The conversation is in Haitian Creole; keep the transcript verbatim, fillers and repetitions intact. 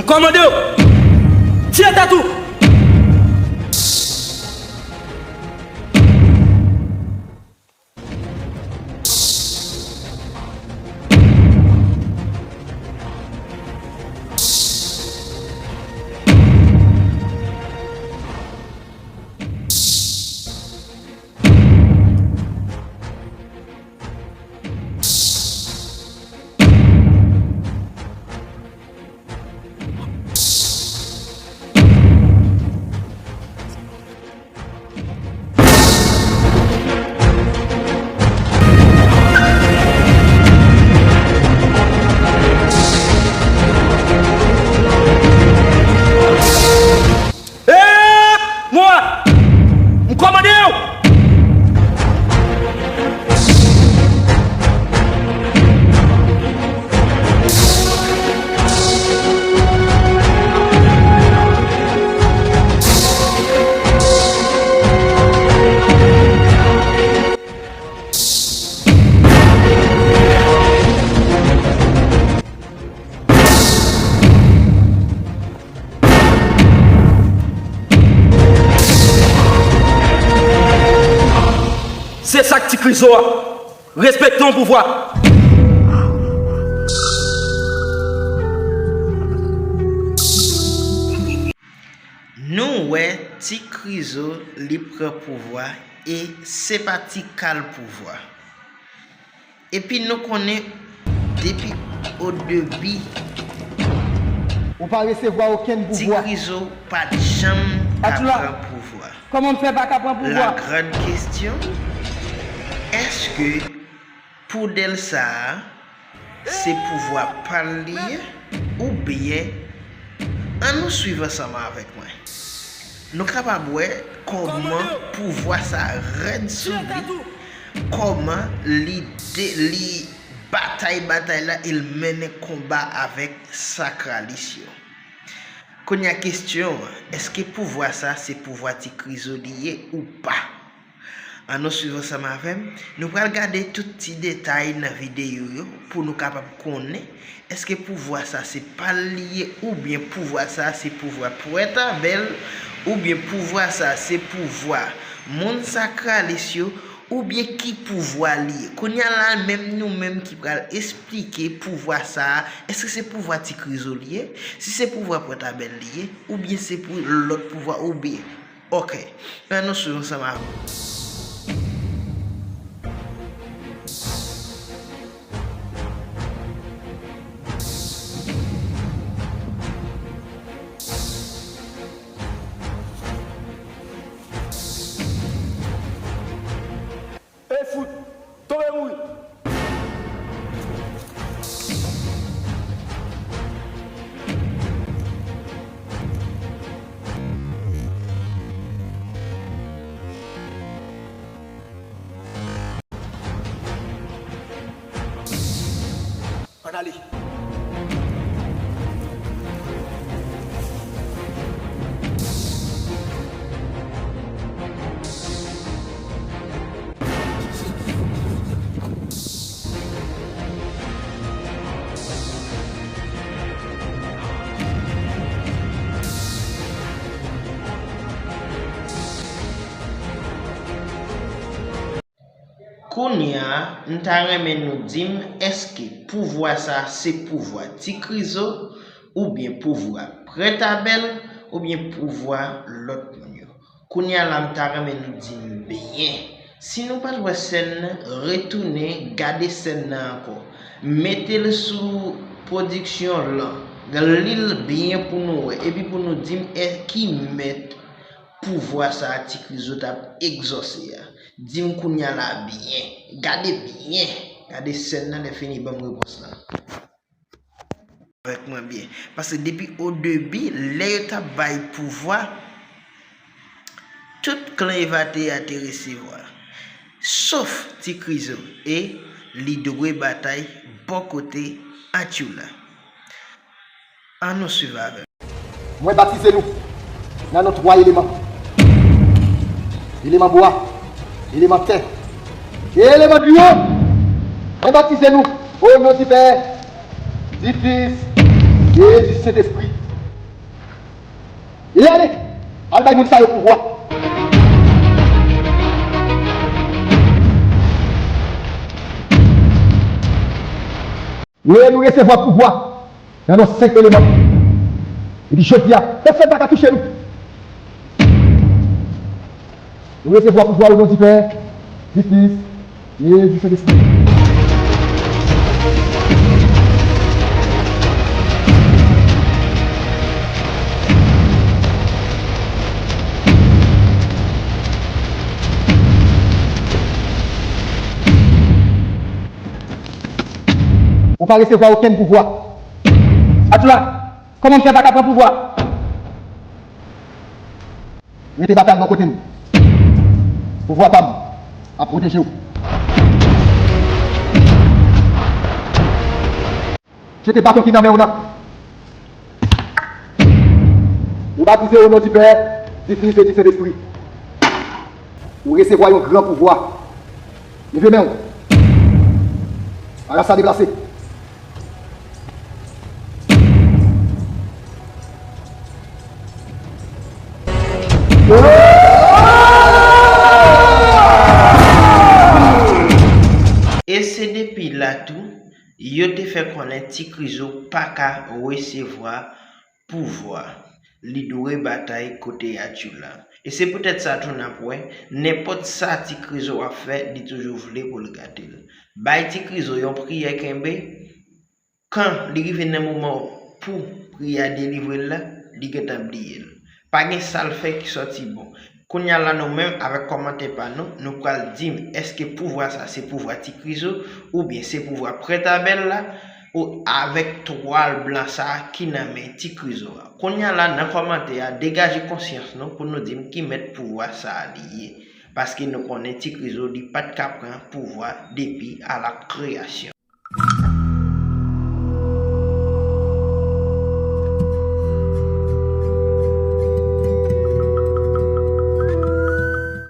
Kòmande w! Tire tèt ou! Eee! Mwen! M kòmande w! Se sa k Ti Krizo a. Respekte yon pouvwa. Nou wè Ti Krizo li pran pouvwa e se pa ti kal pouvwa. Epi nou konnen depi o debi, ou pa resevwa okenn pouvwa. Ti Krizo pa t janm ka pran pouvwa. Kòman m fè pa ka pran pouvwa? La grande question, èske poudèl sa a, se pouvwa pa l li ye, oubyen, ann nou swiv ansanm avèk mwen. Nou kapab wè kòman pouvwa sa a rèd sou li, kòman li de, li batay batay la e l mennen konba avèk Sakralis yo. Kounye a kesyon an, èske pouvwa sa a se pouvwa Ti Krizo li ye ou pa? Ann nou swiv ansanm avè m. Nou pral gade tout ti detay nan videyo yo pou nou kapab konnen èske pouvwa sa se pa l li ye oubyen pouvwa sa se pouvwa Pwèt Abèl oubyen pouvwa sa se pouvwa moun Sakralis yo oubyen ki pouvwa li ye. Kounye a la menm nou menm ki pral esplike pouvwa sa a, èske se pouvwa Ti Krizo li ye? Si se pouvwa Pwèt Abèl li ye, oubyen se pou lòt pouvwa oubyen Ok. Ann nou swiv ansanm avè m. Ey fout! Tonbe mouri! Ann ale. Kounye a, m ta renmen nou di m èske pouvwa sa a se pouvwa Ti Krizo, oubyen pouvwa Prèt Abèl, oubyen pouvwa lòt moun yo. Kounye a la, m ta renmen nou di m byen. Si nou pa t wè sèn nan, retounen gade sèn nan ankò. Mete l sou pwodiksyon lan, li l byen pou nou wè, epi pou nou di m e ki mèt pouvwa sa a Ti Krizo t ap egzòse a. Di m kounye a la byen. Gade byen. Gade sèn nan, lè fini, ban m repons lan. Avèk mwen byen. Paske depi o debi, lè yo t ap bay pouvwa, tout klan Eva te a te resevwa. Sof Ti Krizo, e li dwe batay bò kote Atchoula. Ann nou swiv avè m. Mwen batize nou nan non twa eleman. Eleman bwa, eleman tè, e eleman dlo. Mwen batize nou o non di Pè, di Fis, e di Sentespri. E ale, al bay moun sa yo pouvwa. Wi, nou resevwa pouvwa nan non senk eleman. Epi jodi a, pèsonn pa ka touche nou. Nou resevwa pouvwa o non di Pè, di Fis, e di Sentespri. Ou pa resevwa okenn pouvwa. Atchoula, kòman m fè pa ka pran pouvwa? Rete batay bò kote m. Pouvwa pa m ap pwoteje w. Jete baton ki nan men w nan. Ou batize o non di Pè, di Fis e di Sentespri. Ou resevwa yon gran pouvwa. Leve men w. Marasa deplase. E se depi la tou, yo te fè konnen Ti Krizo pa ka resevwa pouvwa. Li dwe batay kote Atchoula. E se poutèt sa tou n ap wè, nenpòt sa Ti Krizo ap fè, li toujou vle pou l gate l. Bay Ti Krizo yon priyè kenbe, kan li rive nan moman pou priyè a delivre l la, li gentan bliye l. Pa gen sa l fè ki sòti bon. Kounye a la nou menm avèk kòmantè pa nou, nou pral di m èske pouvwa sa se pouvwa Ti Krizo oubyen se pouvwa Prèt Abèl la ou avèk twal blan sa ki nan men Ti Krizo a. Kounye a la nan kòmantè a degaje konsyans nou pou nou di m ki mèt pouvwa sa li ye. Paske nou konnen Ti Krizo li pa t ka pran pouvwa depi a la kreyasyon.